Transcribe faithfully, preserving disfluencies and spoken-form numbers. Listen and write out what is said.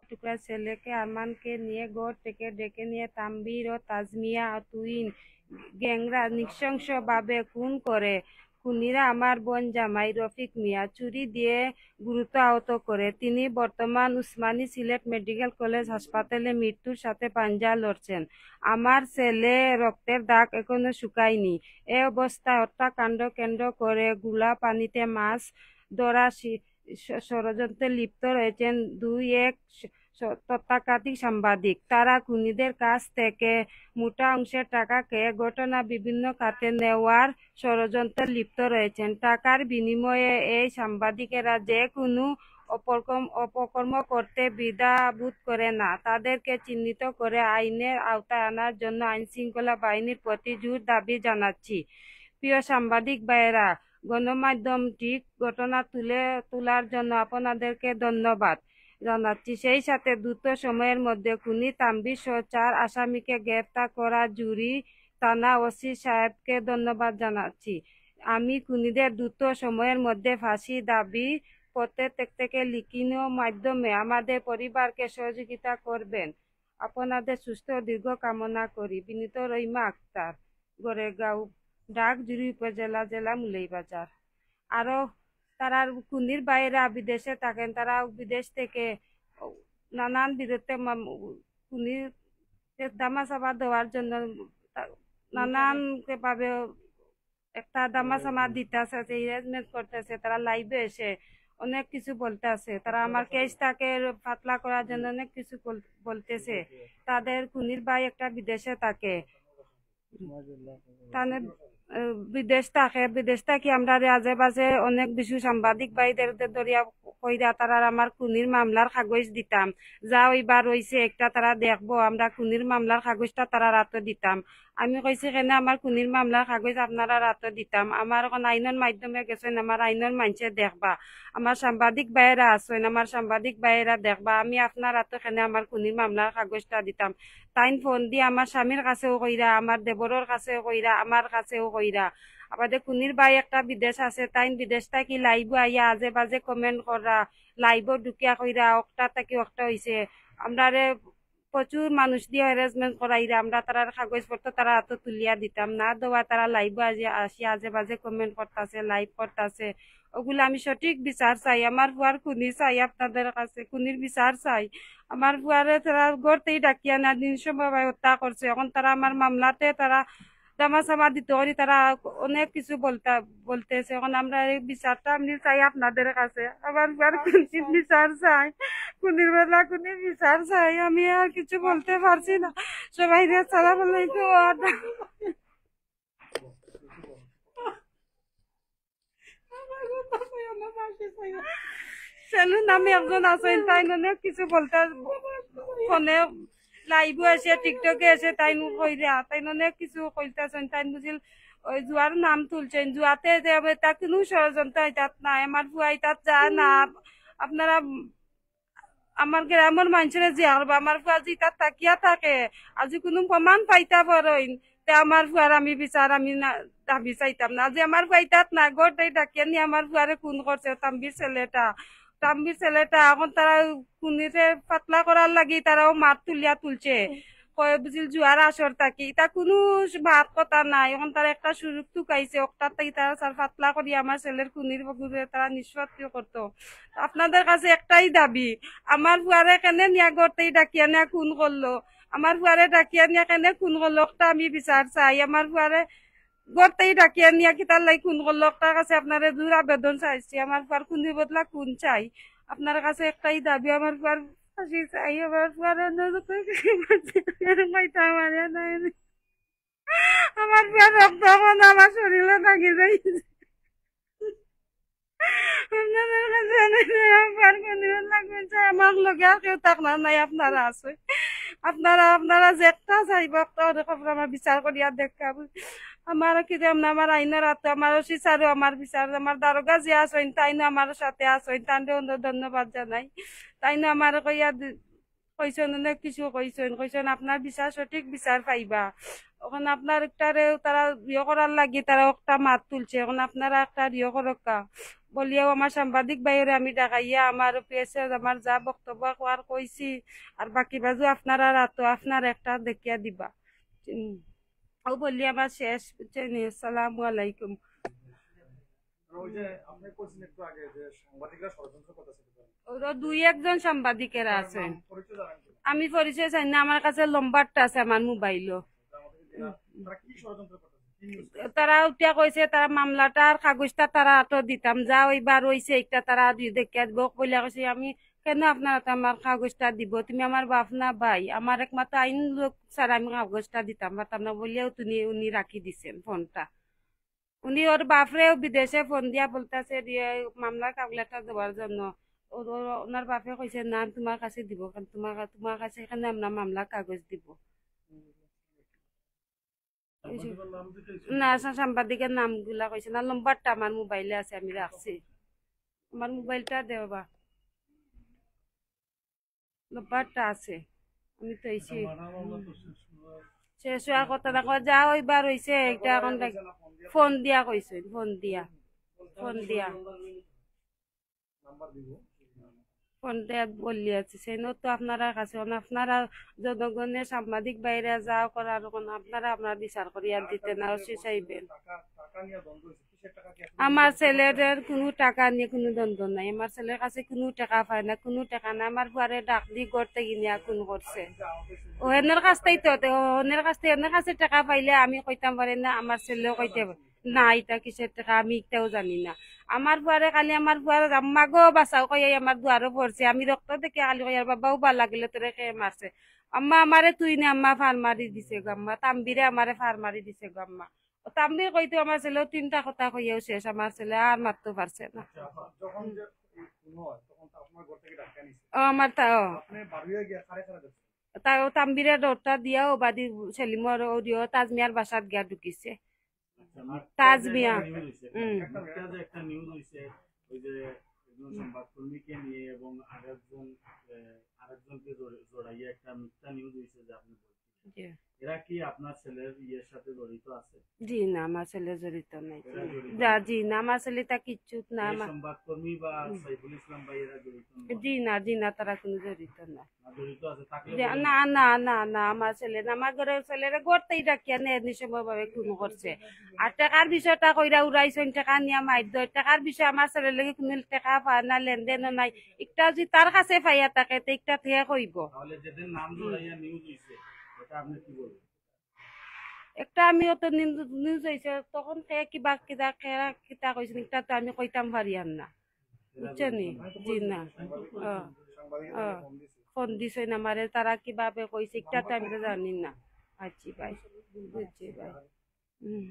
টুকরা ছেলেকে আরমানকে নিয়ে ঘর থেকে ডেকে নিয়ে তানভীর ও তাজমিয়া তুহিন গ্যাংরা নৃশংসভাবে খুন করে। খুনিরা আমার বোন জামাই রফিক মিয়া ছুরি দিয়ে গুরুতর আহত করে। তিনি বর্তমান উসমানী সিলেট মেডিকেল কলেজ হাসপাতালে মৃত্যুর সাথে পাঞ্জা লড়ছেন। আমার ছেলে রক্তের দাগ এখনো শুকায়নি। এ অবস্থায় হত্যাকাণ্ড কেন্দ্র করে ঘোলা পানিতে মাছ ধরা শি-, ষ-, ষড়যন্ত্রে লিপ্ত রয়েছেন দুই এক স-, স-, তথাকথিত সাংবাদিক। তারা খুনিদের কাছ থেকে মোটা অংশের টাকা খেয়ে ঘটনা বিভিন্ন খাতে নেওয়ার ষড়যন্ত্রে লিপ্ত রয়েছেন। টাকার বিনিময়ে এই সাংবাদিকেরা যে কোনো অপকর্ম, অপকর্ম করতে দ্বিধা বোধ করে না। তাদেরকে চিহ্নিত করে আইনের আওতায় আনার জন্য আইন শৃঙ্খলা বাহিনীর প্রতি জোর দাবি জানাচ্ছি। প্রিয় সাংবাদিক ভাইয়েরা, গণমাধ্যম ঠিক ঘটনা তুলে তোলার জন্য আপনাদেরকে ধন্যবাদ জানাচ্ছি। সেই সাথে দ্রুত সময়ের মধ্যে খুনি তানভীর সহ চার আসামিকে গ্রেফতার করা জুড়ি থানা ওসি সাহেবকে ধন্যবাদ জানাচ্ছি। আমি খুনিদের দ্রুত সময়ের মধ্যে ফাঁসি দাবি প্রত্যেক থেকে লিখিত মাধ্যমে আমাদের পরিবারকে সহযোগিতা করবেন। আপনাদের সুস্থ দীর্ঘ কামনা করি। বিনীত রহিমা আক্তার, গোরেগাঁও, ডাক জুড়ি উপজেলা, জেলা মৌলভীবাজার। আরো তারার খুনির ভাইয়েরা বিদেশে থাকেন, তারা বিদেশ থেকে নানান বিদেশে খুনির ধামাচাপা দেওয়ার জন্য তা-, নানান ভাবে একটা ধামাচাপা দিতাছে, যে harassment করতেছে, তারা live-এ এসে অনেক কিছু বলতে আছে, তারা আমার case টাকে পাতলা করার জন্য অনেক কিছু বল-, বলতেছে। তাদের খুনির ভাই একটা বিদেশে থাকে, তানে, আহ, বিদেশ থাকে, বিদেশ থাকি আমরারে আজে বাজে অনেক বেশি সাংবাদিক ভাইদের দে-, ধরিয়া কইরা তারার আমার খুনির মামলার কাগজ দিতাম, যা ওইবার রইছে একটা তারা দেখবো, আমরা খুনির মামলার কাগজটা তারার আতো দিতাম। আমি কইছি, "কেনে আমার খুনির মামলার কাগজ আপনারার আতো দিতাম?" আমার অখন আইনর মাধ্যমে গেছেন, আমার আইনর মানষে দেখবা, আমার সাংবাদিক ভাইয়েরা আছেন, আমার সাংবাদিক ভাইয়েরা দেখবা, আমি আপনার আতো কেনে আমার খুনির মামলার কাগজটা দিতাম? তাইন ফোন দি আমার স্বামীর কাছেও কইরা, আমার দেবরর কাছেও কইরা, আমার কাছেও কইরা। আবার যে খুনির ভাই একটা বিদেশ আছে, তাইন বিদেশ থাকি live-ও আইয়া আজে বাজে comment করা, live-ও ঢুকিয়া কইরা, অকটা থাকি অকটা অইছে। আমরারে প্রচুর মানুষ দিয়া harassment করাইরা, আমরা তারার কাগজপত্র তারার আতো তুলিয়া দিতাম না, দেওয়া তারা live-ও আজে আসিয়া আজে বাজে comment করতাছে, live করতাছে। ওগুলা আমি সঠিক বিচার চাই, আমার ফুয়ার খুনি চাই আপনাদের কাছে, খুনির বিচার চাই। আমার ফুয়ারে তারা ঘর থাকি ডাকিয়া না দিন সময় হত্যা করছে, এখন তারা আমার মামলাতে তারা ধামাচাপা দিতে করি, তারা অনেক কিছু বলতা-, বলতেছে। এখন আমরা এই বিচারটা আমি চাই আপনাদের কাছে, আমার ফুয়ার খুনির বিচার চাই, খুনির বেলা খুনির বিচার চাই। আমি আর কিছু বলতে পারছি না। সবাই, আসসালামু আলাইকুম। সেলুন নামে একজন আছেন, তাইন অনেক কিছু বলতা, ফোনে live-ও আছে, TikTok-এ আছে, তাইন কইরা, তাইন অনেক কিছু কইতাছেন, তাইন বুঝিল ওই জুয়ার নাম তুলছেন, জুয়াতে যে হবে, তা কোনো ষড়যন্ত্র ইতাত নাই, আমার ফুয়া ইতাত যায় না। আপনারা আমার গ্রামর মানষরে জিয়া করবা, আমার ফুয়া যে ইতাত থাকিয়া থাকে, আজি কোনো প্রমাণ পাইতা পারইন, তে আমার ফুয়ার আমি বিচার আমি না, দাবি চাইতাম না। আজি আমার ফুয়া ইতাত না, ঘর থাকি ডাকিয়া নিয়া আমার ফুয়ারে খুন করছে, তাম্বির ছেলেটা, তাম্বির ছেলেটা। এখন তারা খুনিরে পাতলা করার লাগি তারাও মাত তুলিয়া তুলছে। কয় বুঝিল জুয়ার আসর থাকি, ইতা কোনো মাত কথা নাই। এখন তারা একটা সুযোগ তুকাইছে, অকটার থাকি তারা সার পাতলা করি আমার ছেলের খুনির বগুরে তারা নিষ্পত্তি করতো। আপনাদের কাছে একটাই দাবি, আমার ফুয়ারে কেনে নিয়া ঘর থাকি ডাকিয়া নিয়া খুন করলো, আমার ফুয়ারে ডাকিয়া নিয়া কেনে খুন করলো, অকটা আমি বিচার চাই। আমার ফুয়ারে ঘর থাকি ডাকিয়া নিয়া কিতার লাগি খুন করলো, অকটার কাছে আপনারে জোর আবেদন চাইছি, আমার ফুয়ার খুনির বদলা খুন চাই। আপনার কাছে একটাই দাবি, আমার ফুয়ার ফাঁসি চাই, আমার ফুয়ারে অন্য যত কিছু করছে, মাইতা মারিয়া নাই। আমার ফুয়ার রক্ত এখন আমার শরীরে লাগি যাইছে। আপনাদের কাছে অনেক আমার ফুয়ার খুনির বদলা খুন চাই, আমার লগে আর কেউ থাকনা নাই, আপনারা আছে। আপনারা, আপনারা যে একটা চাইবা, একটা ওরে খবর আমার বিচার করিয়া দেখা। আমার কি যে আমরা, আমার আইনর আতো, আমার ওসি স্যারও আমার বিচার, আমার দারোগা যে আছইন, তাইনও আমার সাথে আছইন, তানরে অন্য ধন্যবাদ জানাই। তাইনও আমার কইয়া দি-, কইছইন, অনেক কিছু কইছইন, কইছইন আপনার বিচার, সঠিক বিচার পাইবা। অখন আপনার একটারে তারা ইয়ে করার লাগি তারা একটা মাত তুলছে, অখন আপনারা একটা ইয়ে করউক্কা বলিয়াউ আমার সাংবাদিক ভাইরে আমি ডাকাইয়া আমার পিএসএ আমার যা বক্তব্য কওয়ার কইছি, আর বাকি বাজু আপনারার আতো আপনারা একটা দেখিয়া দিবা। উম, অউ বলি আমার শেষ, বুঝছইন নি? আসসালামু আলাইকুম। আর ওই যে আপনি কইছেন একটু আগে যে সাংবাদিকরা ষড়যন্ত্র করতেছে, ওরা দুই একজন সাংবাদিকেরা তার আছে। নাম পরিচয় জানেন কিনা? আমি পরিচয় জানি না, আমার কাছে নম্বরটা আছে আমার মোবাইলো। তারা কি ষড়যন্ত্র করতেছে? কি news? তারা উঠিয়া কইছে, তারা মামলাটার কাগজটা তারা আতো দিতাম, যা ওইবার রইছে একটা তারা দুই দেখিয়া দিব বলিয়া কইছে। আমি কেন আপনার আতো আমার কাগজটা দিব? তুমি আমার বাপ না ভাই? আমার একমাত্র আইন লোক ছাড়া আমি কাগজটা দিতাম পারতাম না বলিয়াউ তুমি, উনি রাখি দিছেন ফোনটা। উনি ওর বাপরেও বিদেশে ফোন দিয়া বলতাছে দিয়ে মামলার কাগজটা দেওয়ার জন্য। ও, ও, ওনার বাপে কইছে, "না, আমি তোমার কাছে দিব, কারণ তোমার কা-, তোমার কাছে এখানে আমরা মামলা কাগজ দিব।" এই যে, সাংবাদিকের নাম দিতে হইছে? না, সা-, সাংবাদিকের নামগুলা কইছে না, নম্বরটা আমার মোবাইলে আছে, আমি রাখছি। আমার মোবাইলটা দেও বা। নম্বরটা আছে, আমি তো আইছি। শেষ হওয়ার কথা না, কয়, যা ওইবার রইছে, এটা এখন দেখ-, ফোন দিয়া কইছে, ফোন দিয়া, ফোন দিয়া। ফোন দিয়া বললি আছে, সেই তো আপনারা কাছে, এখন আপনারা জনগণের সাংবাদিক ভাইরা যা করার, এখন আপনারা আপনারা বিচার করিয়া দিতে না, ওসি সাহেবের। আমার ছেলের কোনো টাকা নিয়ে কোনো দ্বন্দ্ব নাই, আমার ছেলের কাছে কোনো টাকা পায় না, কোনো টাকা না। আমার ফুয়ারে ডাক দি ঘর থাকি নিয়া খুন করছে। ও এনর কাছ থাকি তো, তে ও এনর কাছ থাকি, এনর কাছে টাকা পাইলে আমি কইতাম পারি না, আমার ছেলেও কইতে পারে না, এটা কিসের টাকা আমি এটাও জানি না। আমার ফুয়ারে খালি আমার ফুয়ার আম্মা গো বাঁচাও কইয়াই আমার দুয়ারো পড়ছে, আমি রক্ত দেখে খালি কইয়ার বাবাও বা লাগিলে তোরে কে মারছে। আম্মা আমারে তুই নে, আম্মা ফার মারি দিছে গো আম্মা, তাম্বিরে আমারে ফার মারি দিছে গো আম্মা। ও তাম্বির কইতে আমার ছেলেও তিনটা কথা কইয়াও শেষ, আমার ছেলে আর মাততে পারছে না। আচ্ছা, আপা, যখন যে এই খুন হয়, তখন তো আপনার ঘর থেকে ডাক্তার নিছে। ও, আমার তা, ও। আপনি বাড়িয়ে গিয়া কারে কারে দেখছেন? তা ও তাম্বিরে ডরটা দিয়াও বাদি সেলিমর ও দিও তাজমিয়ার বাসাত গিয়া ঢুকিছে। আচ্ছা, মিথ্যা তাজ যে মিয়া। একটা news হইছে, হুম। মিথ্যা যে একটা news হইছে, ওই যে একজন সংবাদকর্মীকে নিয়ে এবং আরেকজন, আহ, আরেকজনকে জড়-, জড়াইয়া একটা মিথ্যা news হইছে যে আপনি বলছিলেন। জি। এরা কি আপনার ছেলের ইয়ের সাথে জড়িত আছে? জি না, আমার ছেলে জড়িত নাই। এরা জড়িত যা, নাই। জি না, আমার ছেলে তা কিচ্ছু না, এই আমার সংবাদকর্মী বা হুম। সাইফুল ইসলাম ভাই এরা জড়িত নয়? জি না, জি না, তারা কোনো জড়িত না। না, জড়িত আছে, থাকলে যে, বলেন। না, না, না, না, আমার ছেলে না, আমার ঘরের ছেলেরে ঘর থাকি ডাকিয়া নেয়, নিঃসমভাবে খুন করছে। আর টেকার বিষয়টা কইরা উড়াইছইন, টেকা নিয়া মাইর দেয়। টেকার বিষয়ে আমার ছেলের লগে কোনো টেকা পায় না, লেনদেনও নাই। একটা যদি তার কাছে পাইয়া থাকে, তে একটা তে কইব। তাহলে যেদিন নাম হুম। জড়াইয়া news হইছে, এটা আপনি কি বলবেন? একটা আমি অত নিউজ, নিউজ হইছে, তখন কে কিবা কিতা, কে কিতা কইছেন, একটা তো আমি কইতাম পারি আর না। বুঝছেন নি? জি না। ও, ও, ফোন দিছে না আমারে, তারা কিভাবে কইছে, একটা তো আমি তো জানি না। আচ্ছা ভাই, বুঝছি ভাই। হুম।